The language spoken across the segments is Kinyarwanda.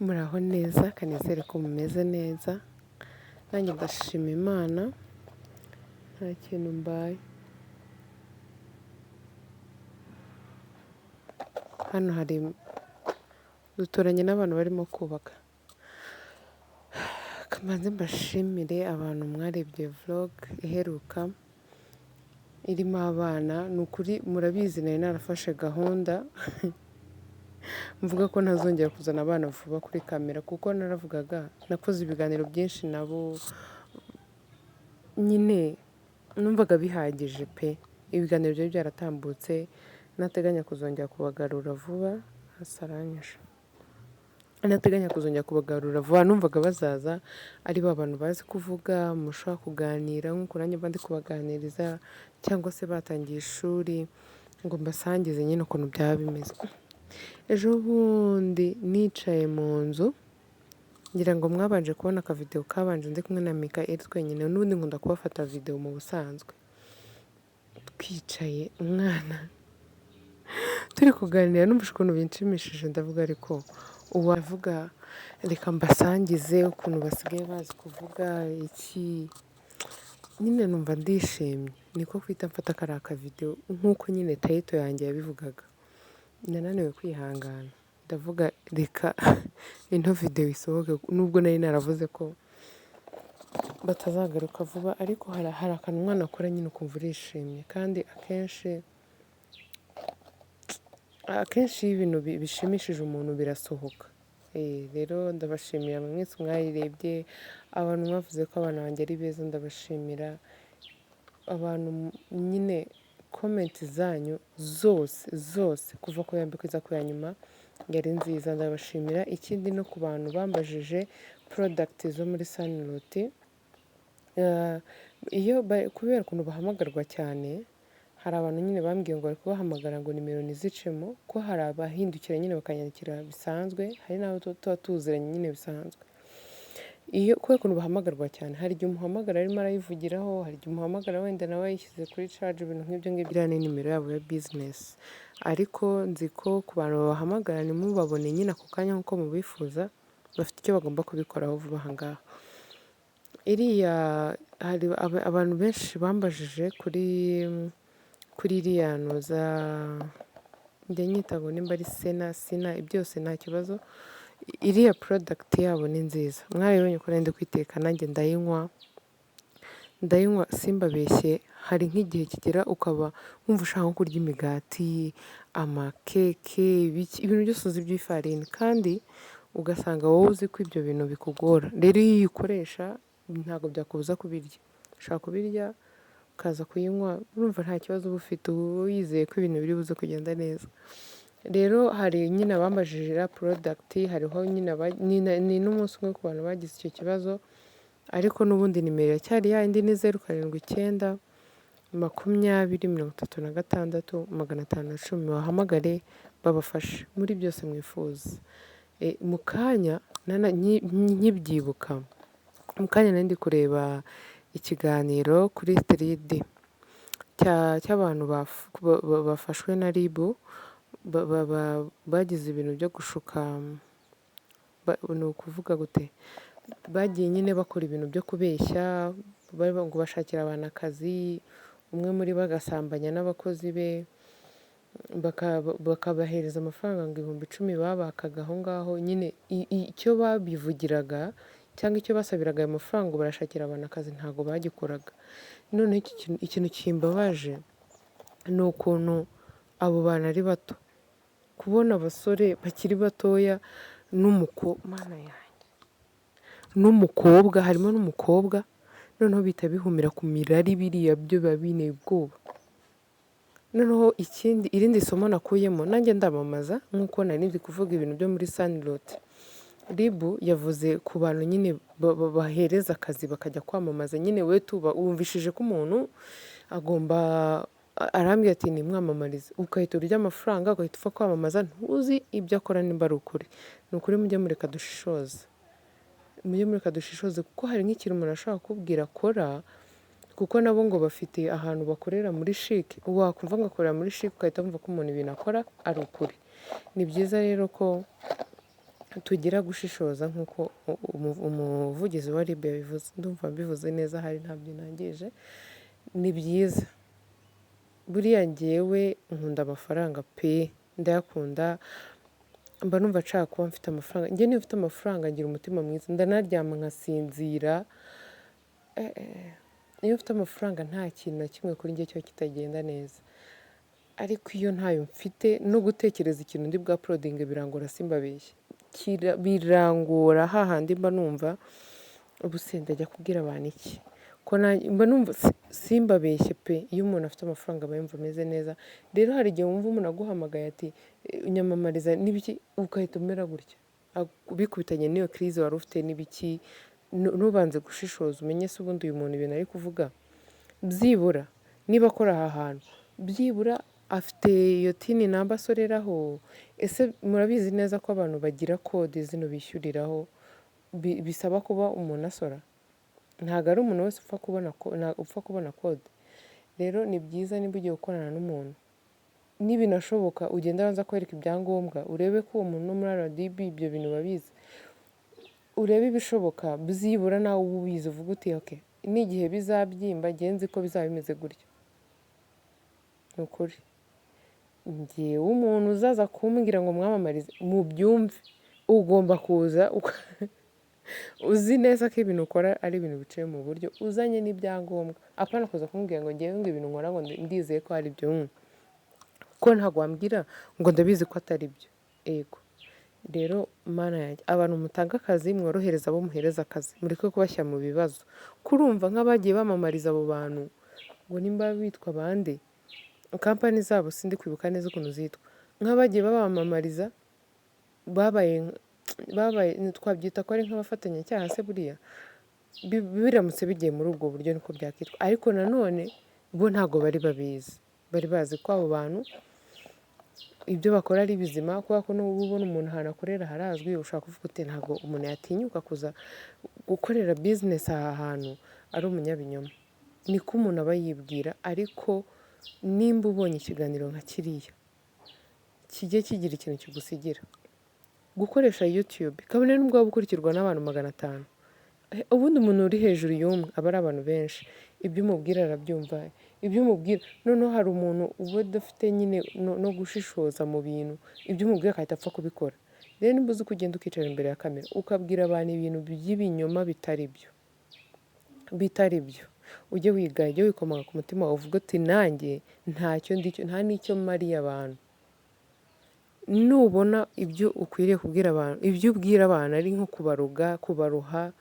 Muraho neza, kanizere ko mumeze neza, nanjye ndashima Imana nta kintu mbaye. Hano hari duturanye n'abantu barimo kubaka. Kamanze mbashimire abantu mwarebye vlog iheruka irimo abana, ni ukuri murabizi nari narafashe gahunda mvuga ko ntazongera kuzana abana vuba kuri kamera, kuko naravugaga nakoze ibiganiro byinshi nabo nyine numvaga bihagije pe, ibiganiro byari byaratambutse nateganya kuzongera kubagarura vuba, hasaranyije nateganya kuzongera kubagarura vuba, numvaga bazaza ari ba bantu bazi kuvuga, mushobora kuganira nk'uko nanjye mba ndi kubaganiriza, cyangwa se batangiye ishuri ngo mbasangize nyine ukuntu byaba bimeze. Ejo bundi nicaye mu nzu, ngira ngo mwabanje kubona akavidewo kabanje ndi kumwe na Michael twenyine, n'ubundi nkunda kubafata videwo mu busanzwe. Twicaye umwana turi kuganira, numvise ukuntu binshimishije, ndavuga ariko uwavuga reka mbasangize ukuntu basigaye bazi kuvuga iki, nyine numva ndishimye, niko kwita mfata kariya akavidewo nk'uko nyine tayito yanjye yabivugaga. Nananiwe kwihangana, ndavuga reka ino videwo isohoke, nubwo nari naravuze ko batazagaruka vuba, ariko hari akantu umwana akora nyine ukumva urishimye, kandi akenshi akenshi iyo ibintu bishimishije umuntu birasohoka. Rero ndabashimira mwese mwayirebye, abantu mwavuze ko abana banjye ari beza ndabashimira, abantu nyine comment zanyu zose zose kuva ku ya mbere kugeza ku ya nyuma yari nziza, ndabashimira. Ikindi no ku bantu bambajije product zo muri Sunroot, iyo kubera ukuntu bahamagarwa cyane, hari abantu nyine bambwiye ngo bari kubahamagara ngo nimero ntizicemo, ko hari abahindukira nyine bakanyandikira bisanzwe, hari n'abo tuba tuziranye nyine bisanzwe. Iyo kubera ukuntu bahamagarwa cyane, hari igihe umuhamagara arimo arayivugiraho, hari igihe umuhamagara wenda nawe yayishyize kuri charge, ibintu nk'ibyo ngibyo. Iriya ni nimero yabo ya business, ariko nzi ko ku bantu babahamagara ntimubabone nyine ako kanya nk'uko mubifuza, bafite icyo bagomba kubikoraho vuba aha ngaha. Iriya hari abantu benshi bambajije kuri iriya ntuza, njya nyita ngo nimba ari sena, sina, byose nta kibazo, iriya product yabo ni nziza, mwarabibonye ko nari ndi kuyiteka nanjye ndayinywa, ndayinywa simbabeshye, hari nk'igihe kigera ukaba wumva ushaka nko kurya imigati, amakeke, ibintu byose uzi by'ifarini, kandi ugasanga wowe uzi ko ibyo bintu bikugora, rero iyo uyikoresha ntabwo byakubuza kubirya, ushobora kubirya ukaza kuyinywa, urumva nta kibazo uba ufite, uba wizeye ko ibintu biri buze kugenda neza. Rero hari nyine abambajije iriya product, hariho nyine ni n'umunsi umwe ku bantu bagize icyo kibazo, ariko n'ubundi nimero iracyari ya yindi, ni 079 20 36 510, bahamagare babafashe muri byose mwifuza. Mu kanya nkibyibuka, mu kanya nari ndi kureba ikiganiro kuri 3D cy'abantu bafashwe na RIB, bagize ibintu byo gushuka, ni ukuvuga gute, bagiye nyine bakora ibintu byo kubeshya, ngo bashakira abantu akazi, umwe muri bo agasambanya n'abakozi be, bakabahereza amafaranga ngo 10,000 babakaga aho ngaho, nyine icyo babivugiraga cyangwa icyo basabiraga ayo mafaranga ngo barashakira abantu akazi ntabwo bagikoraga. Noneho ikintu kimbabaje ni ukuntu abo bantu ari bato, kubona abasore bakiri batoya Mana yanjye, n'umukobwa, harimo n'umukobwa, noneho bihita bihumira ku mirari, biriya byo biba binteye ubwoba. Noneho ikindi, irindi somo nakuyemo, nanjye ndamamaza nk'uko nari ndi kuvuga ibintu byo muri Sunroot, RIB yavuze ku bantu nyine bahereza akazi bakajya kwamamaza, nyine we tuba wumvishije ko umuntu agomba, arambwira ati nimwamamarize, ugahita urya amafaranga, ugahita upfa kwamamaza, ntuzi ibyo akora nimba ari ukuri. Ni ukuri mujye mureka dushishoze, mujye mureka dushishoze, kuko hari nk'ikintu umuntu ashobora kukubwira akora, kuko nabo ngo bafite ahantu bakorera muri CHIC, wakumva ngo akorera muri CHIC ugahita wumva ko umuntu ibintu akora ari ukuri. Ni byiza rero ko Tugira gushishoza nk'uko umuvugizi wa RIB yabivuze. Ndumva mbivuze neza, hari ntabyo nangije. Ni byiza. Buriya njyewe nkunda amafaranga pe, ndayakunda, mba numva nshaka kuba mfite amafaranga. Njye niyo mfite amafaranga ngira umutima mwiza, ndanaryama nkasinzira. Iyo mfite amafaranga nta kintu na kimwe kuri njye kiba kitagenda neza. Ariko iyo ntayo mfite, no gutekereza ikintu ndi bwa uploadinge birangora, simbabeshye. Birangora hahandi mba numva ubu se ndajya kubwira abantu iki? Ko mba numva simbabeshye pe, iyo umuntu afite amafaranga aba yumva ameze neza. Rero hari igihe wumva umuntu aguhamagaye ati nyamamariza n'ibiki, ugahita umera gutya. Bikubitanye n'iyo crise wari ufite n'ibiki, ntubanze gushishoza umenye se ubundi uyu muntu ibintu ari kuvuga. Byibura niba akora aha hantu, byibura afite iyo TIN number asoreraho. Ese murabizi neza ko abantu bagira code zino bishyuriraho, bisaba kuba umuntu asora? Ntabwo ari umuntu wese upfa kubona code. Rero ni byiza niba ugiye gukorana n'umuntu, nibinashoboka ugende abanza kwereka ibyangombwa, urebe ko uwo muntu no muri RDB ibyo bintu babizi. Urebe ibishoboka, byibura nawe ube ubizi, uvuge uti okay, n'igihe bizabyimba njye nzi ko bizaba bimeze gutya. Ni ukuri. Njyewe umuntu uzaza kumbwira ngo mwamamarize, mubyumve, ugomba kuza uzi neza ko ibintu ukora ari ibintu biciye mu buryo, uzanye n'ibyangombwa. Apana kuza kumbwira ngo njyewe ngo ibintu nkora ngo ndizeye ko ari byo. Kuko ntabwo wambwira ngo ndabizi ko atari byo. Ego. Rero Mana yanjye, abantu mutanga akazi mworohereza abo muhereza akazi, mureke kubashyira mu bibazo. Kurumva nk'abagiye bamamariza abo bantu ngo nimba bitwa bande, kampani zabo sindi kwibuka neza ukuntu zitwa, nk'abagiye babamamariza babaye, twabyita ko ari nk'abafatanyacyaha se buriya? Biramutse bigiye muri ubwo buryo niko byakitwa. Ariko nanone bo ntabwo bari babizi, bari bazi ko abo bantu ibyo bakora ari bizima, kubera ko n'ubu ubona umuntu ahantu akorera harazwi, ushobora kuvuga uti ntabwo umuntu yatinyuka kuza gukorera business aha hantu ari umunyabinyoma. Niko umuntu aba yibwira. Ariko nimba ubonye ikiganiro nka kiriya, kijye kigira ikintu kigusigira. Gukoresha YouTube, kabone n'ubwo waba ukurikirwa n'abantu 500, ubundi umuntu uri hejuru y'umwe aba ari abantu benshi, ibyo umubwira arabyumva, ibyo umubwira. Noneho hari umuntu uba udafite nyine no gushishoza mu bintu, ibyo umubwira agahita apfa kubikora. Rero nimba uzi ko ugenda ukicara imbere ya kamera, ukabwira abantu ibintu by'ibinyoma bitari byo, bitari byo, ujye wigaya, ujye wikomanga ku mutima wawe uvuge uti nanjye ntacyo ndicyo, nta n'icyo mariye abantu. Nubona ibyo ukwiriye kubwira abantu, ibyo ubwira abantu ari nko kubaroga, kubaroha,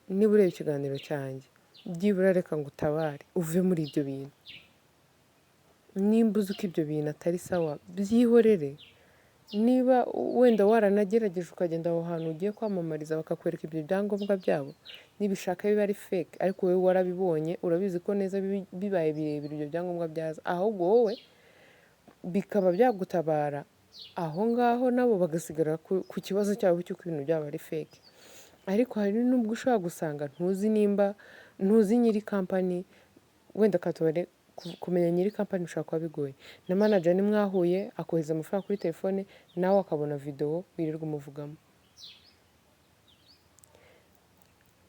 niba ureba ikiganiro cyanjye, byibura reka ngutabare uve muri ibyo bintu. Nimba uzi ko ibyo bintu atari sawa, byihorere. Niba wenda waranagerageje ukagenda aho hantu ugiye kwamamariza bakakwereka ibyo byangombwa byabo, nibishaka biba ari fake, ariko wowe warabibonye, urabizi ko neza bibaye birebire ibyo byangombwa byaza, ahubwo wowe bikaba byagutabara aho ngaho, nabo bagasigara ku kibazo cyabo cy'uko ibintu byabo ari fake. Ariko hari n'ubwo ushobora gusanga ntuzi nimba ntuzi nyiri kampani, wenda katubare kumenya nyiri kampani bishobora kuba bigoye. Na manager nimwahuye akohereza amafaranga kuri telefone, nawe akabona videwo wirirwa umuvugamo.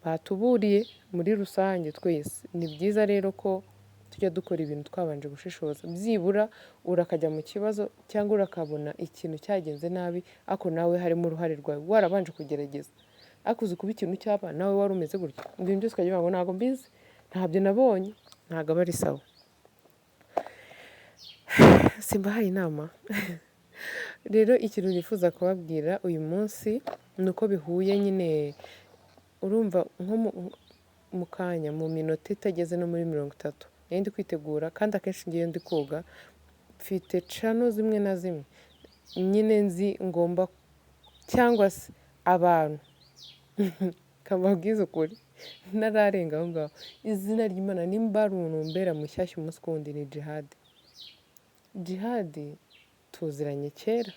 Batuburiye muri rusange twese. Ni byiza rero ko tujya dukora ibintu twabanje gushishoza. Byibura urakajya mu kibazo cyangwa urakabona ikintu cyagenze nabi, ariko nawe harimo uruhare rwawe warabanje kugerageza. Ariko uzi kuba ikintu cyaba nawe wari umeze gutya, ibintu byose ukajya uvuga ngo ntabwo mbizi, ntabyo nabonye, ntabwo aba ari sawa. Simbahaye inama. Rero ikintu nifuza kubabwira uyu munsi ni uko bihuye nyine, urumva nko mu kanya mu minota itageze no muri 30 nari ndi kwitegura, kandi akenshi ngiye ndi koga, mfite channel zimwe na zimwe nyine nzi ngomba, cyangwa se abantu kababwiza ukuri ntararenga aho ngaho. Izina ry'Imana nimba ari umuntu umbera mushyashya umunsi ku wundi ni Djihad. Djihad tuziranye kera,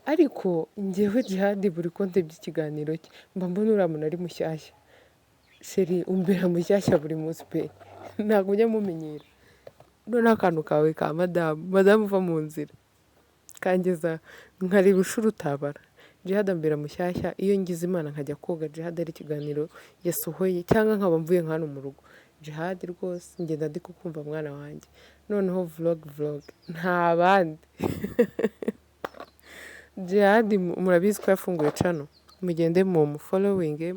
ariko njyewe Djihad buri ko ndebye ikiganiro cye mba mbona uriya muntu ari mushyashya. Chérie umbera mushyashya buri munsi pe, ntabwo njya mumenyera. Noneho akantu kawe ka madamu, madamu uva mu nzira kangeza nkareba inshuro utabara. Jihad ambera mushyashya. Iyo ngize Imana nkajya koga Jihad ari ikiganiro yasohoye, cyangwa nkaba mvuye nka hano mu rugo, Jihad rwose ngenda ndi kukumva mwana wanjye. Noneho vlog nta bandi. Jihad murabizi ko yafunguye channel, mugende mu following,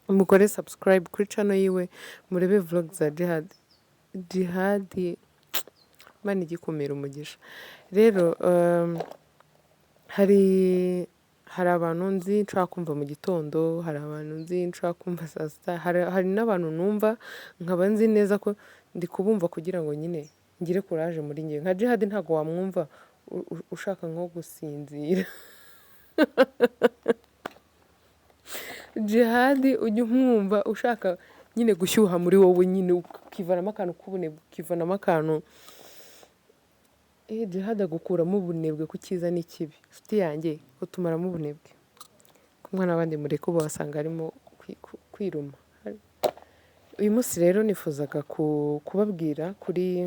mukore subscribe kuri channel yiwe, murebe vlog za Jihad. Jihad Imana igikumira umugisha. Rero hari abantu nzi nshobora kumva mu gitondo, hari abantu nzi nshobora kumva saa sita, hari n'abantu numva nkaba nzi neza ko ndi kubumva kugira ngo nyine ngire courage muri njye. Nka Jihad ntabwo wamwumva ushaka nko gusinzira. Jihad ujya umwumva ushaka nyine gushyuha muri wowe, nyine ukivanamo akantu k'ubunebwe, ukivanamo akantu. Jihad agukuramo ubunebwe ku cyiza n'ikibi. Inshuti yanjye utumaramo ubunebwe. Ku mwana w'abandi mureke ubu wasanga arimo kwiruma. Uyu munsi rero nifuzaga kubabwira kuri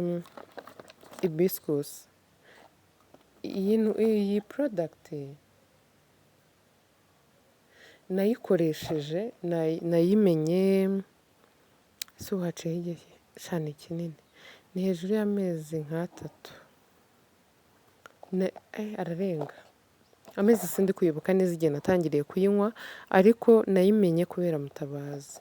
hibiscus. Iyi product nayikoresheje, nayimenye si ubu haciyeho igihe cyane kinini, ni hejuru y'amezi nk'atatu, ararenga amezi, sindi kwibuka neza igihe natangiriye kuyinywa, ariko nayimenye kubera Mutabazi.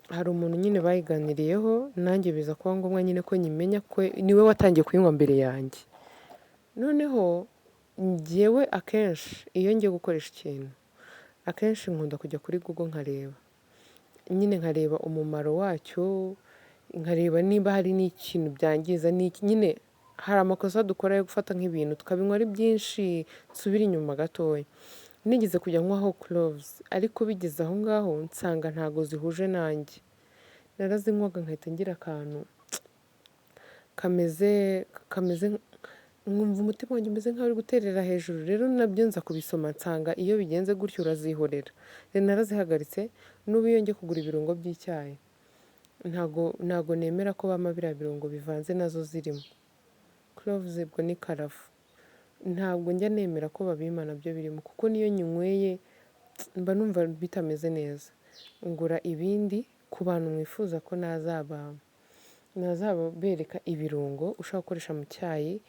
Hari umuntu nyine bayiganiriyeho, nanjye biza kuba ngombwa nyine ko nyimenya, ko niwe watangiye kuyinywa mbere yanjye. Noneho njyewe akenshi iyo ngiye gukoresha ikintu, akenshi nkunda kujya kuri Google nkareba, nyine nkareba umumaro wacyo, nkareba niba hari n'ikintu byangiza, nyine hari amakosa dukora yo gufata nk'ibintu tukabinywa ari byinshi. Nsubire inyuma gatoya, nigeze kujya nywaho cloves, ariko bigeze aho ngaho nsanga ntago zihuje nanjye. Narazinywaga nkahita ngira akantu kameze nkumva umutima wanjye umeze nk'aho uri guterera hejuru. Rero nabyo nza kubisoma nsanga iyo bigenze gutyo urazihorera. Rero narazihagaritse. N'ubu iyo njya kugura ibirungo by'icyayi, ntago nemera ko bampa biriya birungo bivanze nazo zirimo. Cloves ubwo ni karafu, ntabwo njya nemera ko babimpa nabyo birimo, kuko niyo nyinyweye mba numva bitameze neza. Ngura ibindi. Ku bantu mwifuza ko nazabereka ibirungo ushobora gukoresha mu cyayi,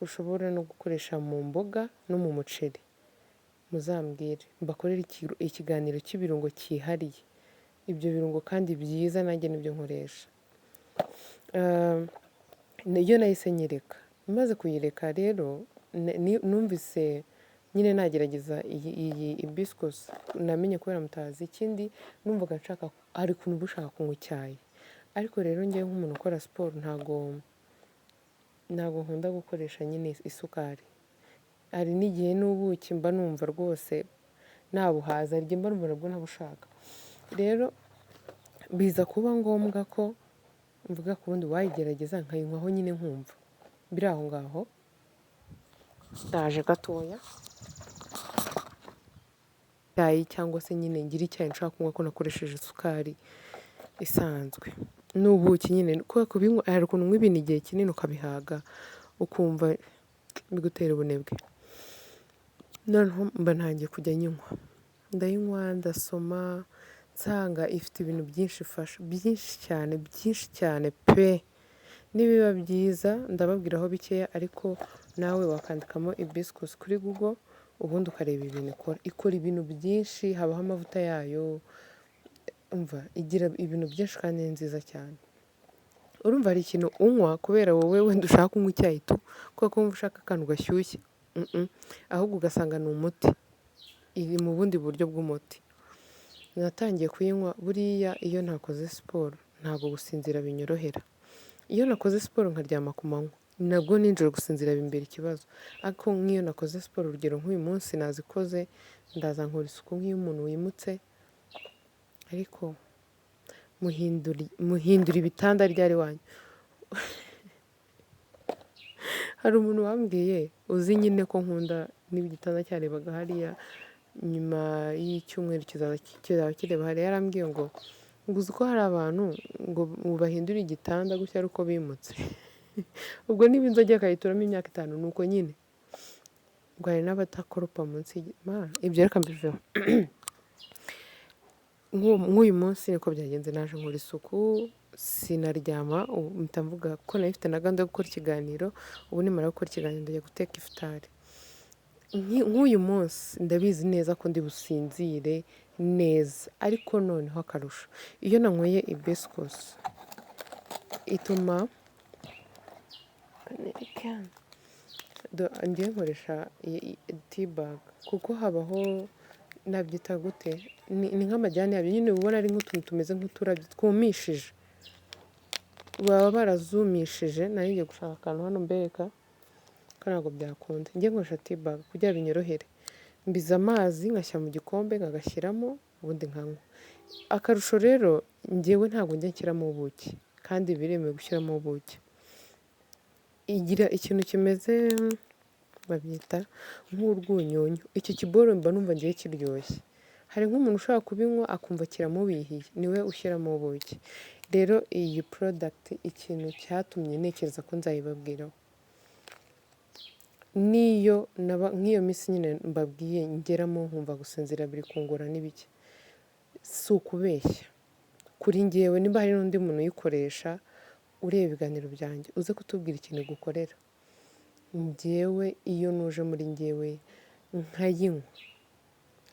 ushobora no gukoresha mu mboga no mu muceri, muzambwire mbakorere ikiganiro cy'ibirungo cyihariye. Ibyo birungo kandi byiza nanjye nibyo nkoresha. Iyo nahise nyireka. Maze kuyireka rero, numvise nyine nagerageza iyi hibiscus namenye kubera Mutabazi. Ikindi numvaga nshaka, hari ukuntu uba ushaka kunywa icyayi, ariko rero njyewe nk'umuntu ukora siporo ntago nkunda gukoresha nyine isukari. Hari n'igihe n'ubuki mba numva rwose nabuhaza, hari igihe mba numva nabwo ntabushaka. Rero biza kuba ngombwa ko mvuga ku wundi wayigerageza nkayinywaho nyine nkumva biri aho ngaho. Ndaje gatoya. Icyayi cyangwa se nyine ngira icyayi nshaka kunywa ko nakoresheje isukari isanzwe n'ubuki nyine, kubera kubinywa hari ukuntu unywa ibintu igihe kinini ukabihaga ukumva bigutera ubunebwe. Noneho mba ntangiye kujya nyinywa, ndayinywa, ndasoma nsanga ifite ibintu byinshi ifasha, byinshi cyane, byinshi cyane pe. Nibiba byiza ndababwiraho bikeya, ariko nawe wakandikamo hibiscus kuri Google ubundi ukareba ibintu ikora. Ikora ibintu byinshi, habaho amavuta yayo, umva igira ibintu byinshi kandi ni nziza cyane. Urumva hari ikintu unywa kubera wowe wenda ushaka kunywa icyayi tu, kubera ko wumva ushaka akantu gashyushye, ahubwo ugasanga ni umuti, iri mu bundi buryo bw'umuti. Natangiye kuyinywa buriya iyo ntakoze siporo ntabwo gusinzira binyorohera. Iyo nakoze siporo nkaryama ku manywa, nabwo nijoro gusinzira bimbera ikibazo. Ariko nk'iyo nakoze siporo, urugero nk'uyu munsi nazikoze, ndaza nkora isuku nk'iy'umuntu wimutse, ariko muhindura ibitanda ryari wanyu. Hari umuntu wambwiye uzi nyine ko nkunda niba igitanda cyarebaga hariya, nyuma y'icyumweru kizaba kireba hariya, yarambwiye ngo uzi ko hari abantu ngo bahindure igitanda gutya ari uko bimutse. Ubwo niba inzu agiye akayituramo imyaka 5 ni uko nyine. Ngo hari n'abatakoropa munsi, ibyo reka mbiveho. Nk'uyu munsi niko byagenze, naje nkora isuku sinaryama, mpita mvuga ko nari mfite na gahunda yo gukora ikiganiro, ubu nimara gukora ikiganiro ndajya guteka ifutari. Nk'uyu munsi ndabizi neza ko ndi businzire neza, ariko noneho akarusho iyo nanyweye hibiscus ituma ngewe nkoresha tea bag, kuko habaho nabyita gute, ni nk'amajyane yabyo nyine, uba ubona ari nk'utuntu tumeze nk'uturabyo twumishije, baba barazumishije. Nari ngiye gushaka akantu hano mbereka ko ntabwo byakunda. Njye nkoresha tea bag kugira binyorohere, mbiza amazi ngashyira mu gikombe nkagashyiramo, ubundi nkanywa. Akarusho rero njyewe ntabwo njya nshyiramo ubuki, kandi biremewe gushyiramo ubuki. Igira ikintu kimeze, babyita nk'urwunyunyu, icyo kiboro mba numva ngiye kiryoshye. Hari nk'umuntu ushobora kubinywa akumva kiramubihiye, niwe ushyiramo ubuki. Rero iyi product ikintu cyatumye ntekereza ko nzayibabwiraho, n'iyo naba nk'iyo minsi nyine mbabwiye ngeramo nkumva gusinzira biri kungora n'ibiki, si ukubeshya kuri njyewe, nimba hari n'undi muntu uyikoresha ureba ibiganiro byanjye uze kutubwira ikintu igukorera. Njyewe iyo nuje muri njyewe nkayinywa,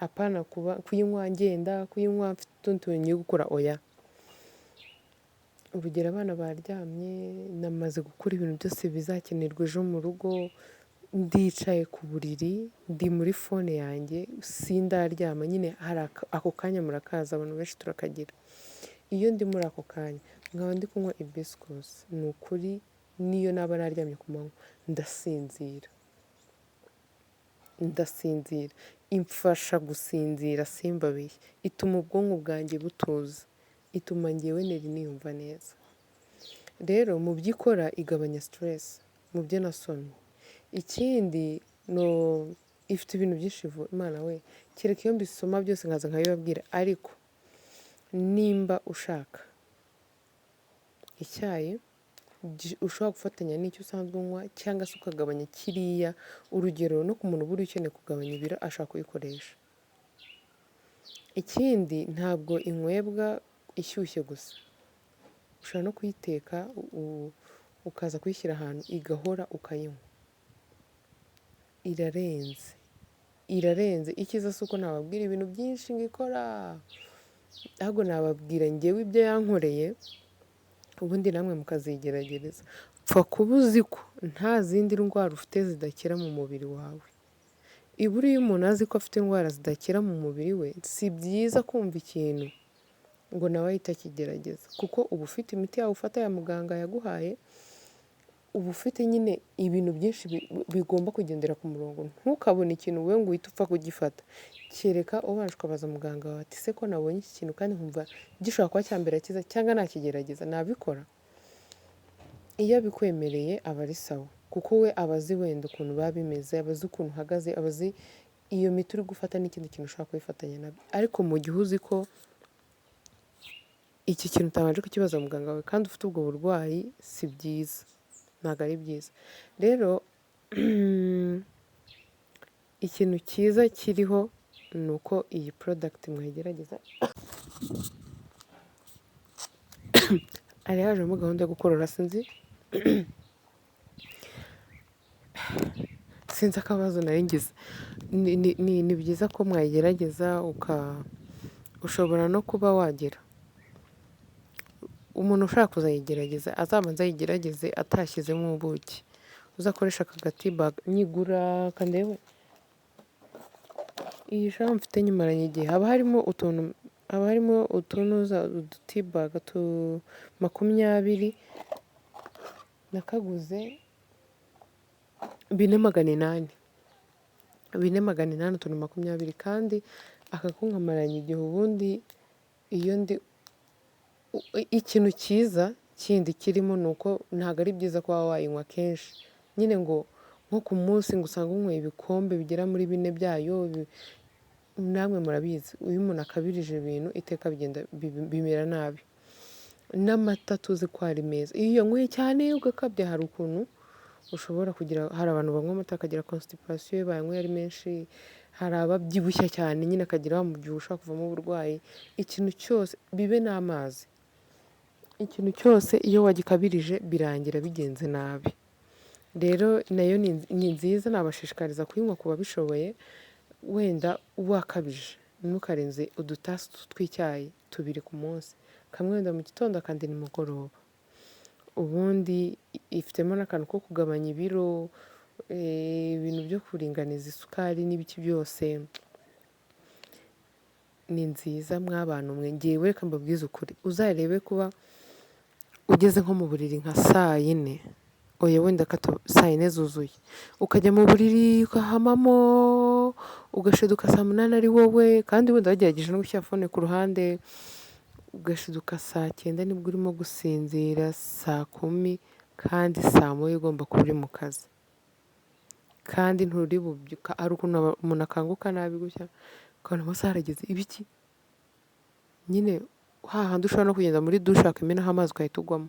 apana kuba kuyinywa ngenda kuyinywa mfite utundi tuntu ngiye gukora, oya. Urugero abana baryamye, namaze gukora ibintu byose bizakenerwa ejo mu rugo, ndicaye ku buriri, ndi muri phone yanjye, sindaryama nyine, hari ako kanya murakaza, abantu benshi turakagira. Iyo ndi muri ako kanya nkaba ndi kunywa hibiscus, ni ukuri n'iyo naba naryamye ku manywa ndasinzira, ndasinzira. Imfasha gusinzira simbabeshye, ituma ubwonko bwanjye butuza, ituma njyewe Nelly niyumva neza. Rero mu byo ikora igabanya stress, mu byo nasomye. Ikindi no ifite ibintu byinshi ivura, Imana we, kereka iyo mbisoma byose nkaza nkabibabwira, ariko nimba ushaka icyayi ushobora gufatanya n'icyo usanzwe unywa cyangwa se ukagabanya kiriya, urugero no ku muntu buriya ukeneye kugabanya ibiro ashobora kuyikoresha. Ikindi ntabwo inywebwa ishyushye gusa, ushobora no kuyiteka ukaza kuyishyira ahantu igahora ukayinywa. Irarenze, irarenze. Icyiza si uko nababwira ibintu byinshi ngo ikora, ahubwo nababwira njyewe ibyo yankoreye, ubundi namwe mukazigerageza. Pfa kuba uzi ko nta zindi ndwara ufite zidakira mu mubiri wawe. Buriya iyo umuntu azi ko afite indwara zidakira mu mubiri we, si byiza kumva ikintu ngo nawe ahite akigerageza, kuko uba ufite imiti yawe ufata ya muganga yaguhaye, uba ufite nyine ibintu byinshi bigomba kugendera ku murongo. Ntukabone ikintu wowe ngo uhite upfa kugifata, kereka ubanje ukabaza muganga wawe ati: "Se ko nabonye iki kintu kandi nkumva gishobora kuba cyambera cyiza cyangwa nakigerageza, nabikora?" Iyo abikwemereye aba ari sawa, kuko we aba azi wenda ukuntu biba bimeze, aba azi ukuntu uhagaze, aba azi iyo miti uri gufata n'ikindi kintu ushobora kuyifatanya nabyo. Ariko mu gihe uzi ko iki kintu utabanje kukibaza muganga wawe kandi ufite ubwo burwayi, si byiza, ntabwo ari byiza. Rero ikintu cyiza kiriho ni uko iyi product mwayigerageza. Hari hajemo gahunda yo gukorora, sinzi akabazo nari ngize. Ni byiza ko mwayigerageza, ushobora no kuba wagira umuntu ushaka kuzayigerageza azabanze ayigerageze atashyizemo ubuki, uzakoresha aka gati bag nyigura kandebe. Iyi shaho mfite nyimaranye igihe, haba harimo utuntu, haba harimo utunuza udu tea bag tu 20, nakaguze 4,800, 4,800 utuntu 20, kandi aka ko nkamaranye igihe. Ubundi iyo ndi ikintu cyiza kindi kirimo ni uko ntabwo ari byiza kuba wayinywa kenshi nyine, ngo nko ku munsi ngo usange unyweye ibikombe bigera muri 4 byayo. Namwe murabizi, iyo umuntu akabirije ibintu iteka bigenda bimera nabi. N'amata tuzi ko ari meza, iyo uyanyweye cyane ugakabya hari ukuntu Ushobora kugira, hari abantu banywa amata bakagira constipation iyo bayanyweye ari menshi, hari ababyibushya cyane nyine akagira wa mubyibuho ushobora kuvamo uburwayi, ikintu cyose bibe n'amazi, ikintu cyose iyo wagikabirije birangira bigenze nabi. Rero nayo ni nziza, nabashishikariza kuyinywa ku babishoboye, wenda wakabije ntukarenze udutasi tw'icyayi 2 ku munsi, kamwe wenda mu gitondo akandi nimugoroba. Ubundi ifitemo n'akantu ko kugabanya ibiro, ibintu byo kuringaniza isukari n'ibiki byose, ni nziza mwabantu mwe. Njyewe reka mbabwize ukuri, uzarebe kuba ugeze nko mu buriri nka saa yine, oya wenda saa yine zuzuye, ukajya mu buriri ukahamamo, ugashiduka saa munani ari wowe, kandi wenda wagerageje no gushyira phone ku ruhande, ugashiduka saa cyenda nibwo urimo gusinzira, saa kumi, kandi saa moya ugomba kuba uri mu kazi. Kandi nturi bubyuka, hari ukuntu umuntu akanguka nabi gutya, ukabona amasaha arageze, ibiki? Nyine hahandi ushobora no kugenda muri dushe wakimenaho amazi ugahita ugwamo.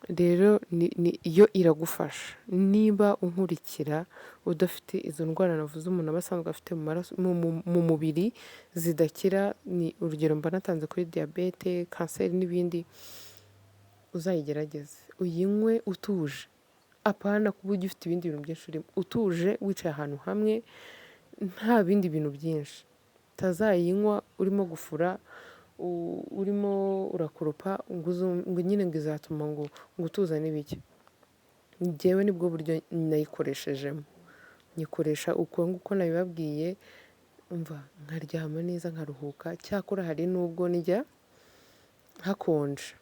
Rero ni yo iragufasha. Niba unkurikira udafite izo ndwara navuze umuntu aba asanzwe afite mu maraso, mu mubiri zidakira, ni urugero mba natanze kuri diyabete, kanseri n'ibindi, uzayigerageze uyinywe utuje, apana kuba ugifite ibindi bintu byinshi urimo, utuje wicaye ahantu hamwe nta bindi bintu byinshi. Utazayinywa urimo gufura, urimo urakoropa, ngo nyine ngo izatuma ngo utuza n'ibiki. Njyewe nibwo buryo nayikoresheje,mo nyikoresha uko nguko nabibabwiye, umva nkaryama neza nkaruhuka. Cyakora hari n'ubwo ndya hakonje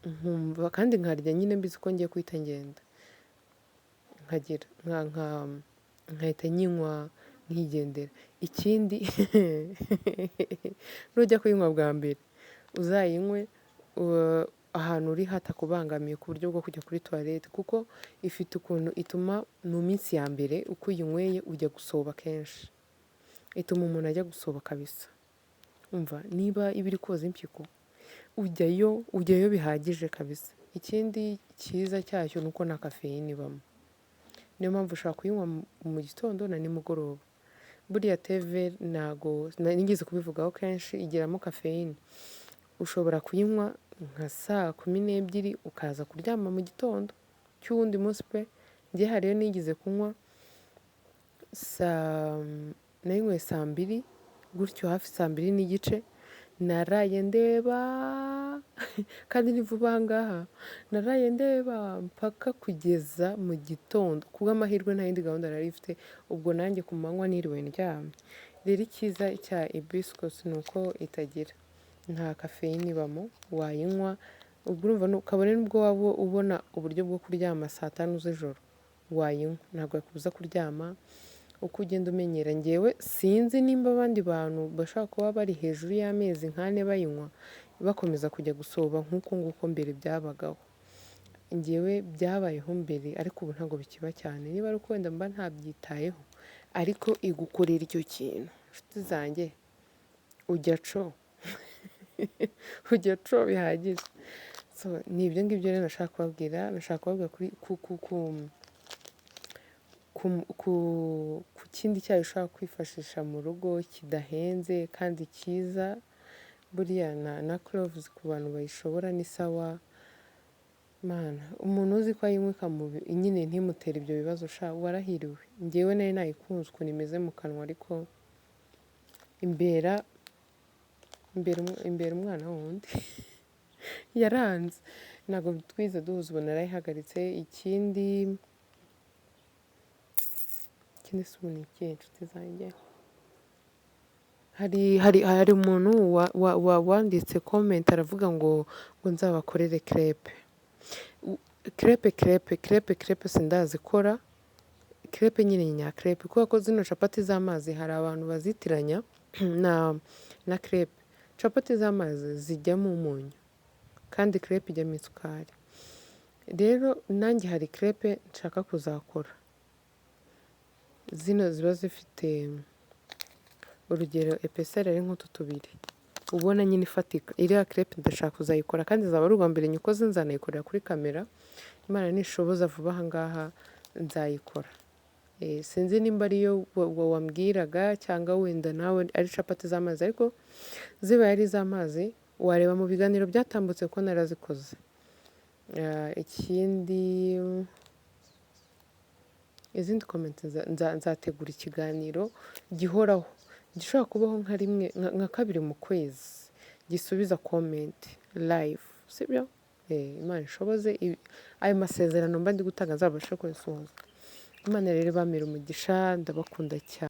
nkumva kandi nkarya nyine mbizi ko ngiye guhita ngenda, nkagira nkahita nyinywa nkigendera. Ikindi nujya kuyinywa bwa mbere uzayinywe ahantu uri hatakubangamiye ku buryo bwo kujya kuri toilette, kuko ifite ukuntu ituma mu minsi ya mbere uko uyinyweye ujya gusoba kenshi, ituma umuntu ajya gusoba kabisa. Umva niba iba iri koza impyiko ujyayo bihagije kabisa. Ikindi cyiza cyacyo ni uko nta caffeine ibamo, niyo mpamvu ushobora kuyinywa mu gitondo na nimugoroba. Buriya thé vert ntago nigeze kubivugaho kenshi, igiramo caffeine, ushobora kuyinywa nka saa 12 ukaza kuryama mu gitondo cy'uwundi munsi pe. Njye hari iyo nigeze kunywa nayinyweye saa 2 gutyo, hafi saa 2:30, naraye ndeba kandi ni vuba aha ngaha, naraye ndeba mpaka kugeza mu gitondo. Ku bw'amahirwe nta yindi gahunda nari mfite, ubwo nanjye ku manywa niriwe ndyamye. Rero icyiza cya hibiscus ni uko itagira, nta caffeine ibamo, wayinywa ubwo urumva kabone n'ubwo waba ubona uburyo bwo kuryama saa 5 z'ijoro, wayinywa ntabwo yakubuza kuryama. Uko ugenda umenyera, njyewe sinzi nimba abandi bantu bashobora kuba bari hejuru y'amezi nk'ane bayinywa bakomeza kujya gusoba nk'uko nguko mbere byabagaho. Njyewe byabayeho mbere ariko ubu ntabwo bikiba cyane, niba ari uko wenda mba ntabyitayeho, ariko igukorera icyo kintu. Nshuti zanjye, ujya co ujya co bihagije. So ni ibyo ngibyo rero nashaka kubabwira, nashaka kubabwira kuri ku ku ku ku ku kindi cyayi ushobora kwifashisha mu rugo kidahenze kandi cyiza. Buriya na cloves ku bantu bayishobora ni sawa. Mana, umuntu uzi ko ayinywa nyine ntimutere ibyo bibazo, sha warahiriwe. Njyewe nari nayikunze ukuntu imeze mu kanwa, ariko imbera umwana wundi yaranze, ntabwo twize duhuza, ubu narayihagaritse. Ikindi se ubu ni ikihe, nshuti zanjye? Hari umuntu wanditse comment aravuga ngo nzabakorere crêpe. Crêpe sindazikora. Crêpe nyine nya crêpe, kubera ko zino capati z'amazi hari abantu bazitiranya na crêpe. Capati z'amazi zijyamo umunyu kandi crêpe ijyamo isukari. Rero nanjye hari crêpe nshaka kuzakora, zino ziba zifite urugero épaisseur ari nk'utu tubiri, ubona nyine ifatika. Iriya crepe ndashaka kuzayikora kandi izaba ari ubwa mbere nyikoze, nzanayikorera kuri kamera. Imana nishoboza vuba aha ngaha nzayikora. Sinzi nimba ariyo wambwiraga cyangwa wenda nawe ari capati z'amazi, ariko zibaye ari iz'amazi wareba mu biganiro byatambutse ko narazikoze. Ikindi, izindi comment, nzategura ikiganiro gihoraho, gishobora kubaho nka rimwe, nka kabiri mu kwezi, gisubiza comment live, sibyo? Imana ishoboze ayo masezerano mba ndi gutanga nzabashe kuyasohoza. Imana rero ibamere umugisha, ndabakunda cyane.